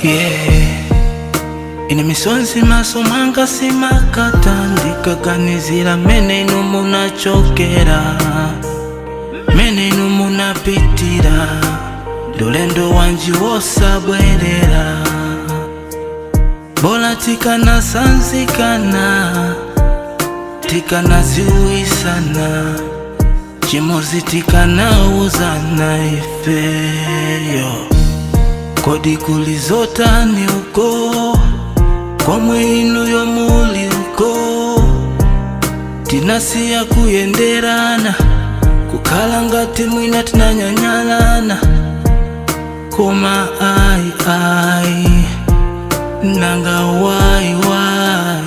Yeah. Ine misonzi maso mwanga simakata ndikaganizira mene inu munachokera, mene inu munapitira, ndulendo wanji wosabwerera. Bola tikanasanzikana, tikanaziwisana chimozi, tikanauzana ifeyo. Kodi kulizotani uko komwe inuyo muli uko? Tinasiya kuyenderana, kukhala ngati mwina tinanyanyalana, koma ayi, ayi, nanga why, why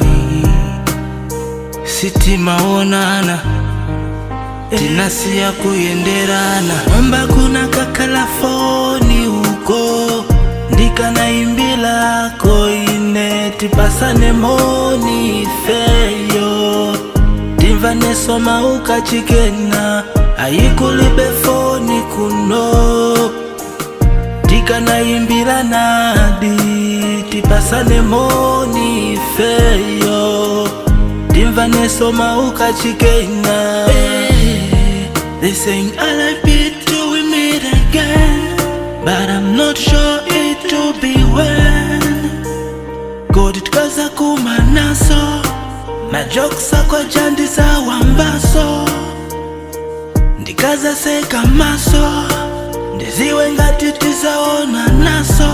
sitimaonana? Tinasiya kuyenderana. Mwamba kuna kakhala foni uko, ndikanaimbirako ine tipasane moni ifeyo, timvaneso ukachikena. Ayikulibe foni kuno, tikanaimbira nadi tipasane moni ifeyo, timvaneso ukachikena. They saying RIP till we meet again, but I'm not sure it will be when. Kodi tikaza kumanaso, majokes ako jandisawambaso, ndikazaseka maso ndiziwe ngati tizaona naso.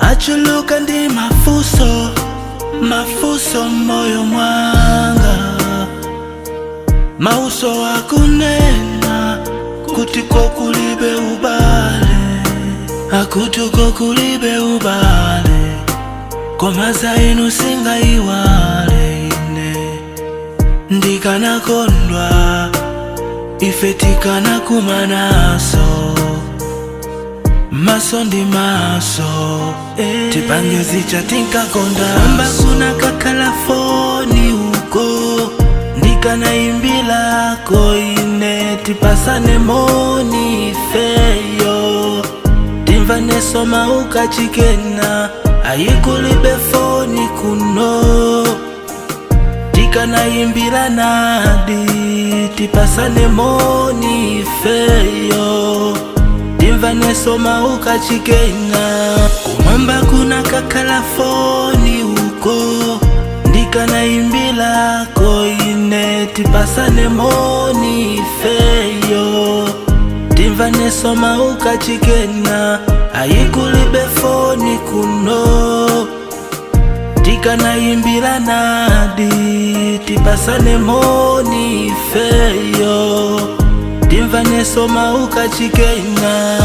Achuluka ndi mafuso, mafuso moyo mwanga, mauso akunena kuti kokulibe ubale, akuti kokulibe ubale, koma za inu singaiwale ine. Ndikanakondwa ife tikanakumanaso maso ndi maso, tipange zicha tinkakonda. Amba kuna kakhala foni uko, ndikanaimbirako ine tipasane moni ifeyo, timvaneso ukachikena. Ayikulibe foni kuno, tikanaimbira nadi tipasane moni ifeyo, timvaneso ukachikena. Kumwamba kuna kakhala foni uko, ndikanaimbirako ine tipasane moni ifeyo, timvaneso ukachikena. Ayikulibe foni kuno, tikanaimbira nadi tipasane moni ifeyo, timvaneso ukachikena.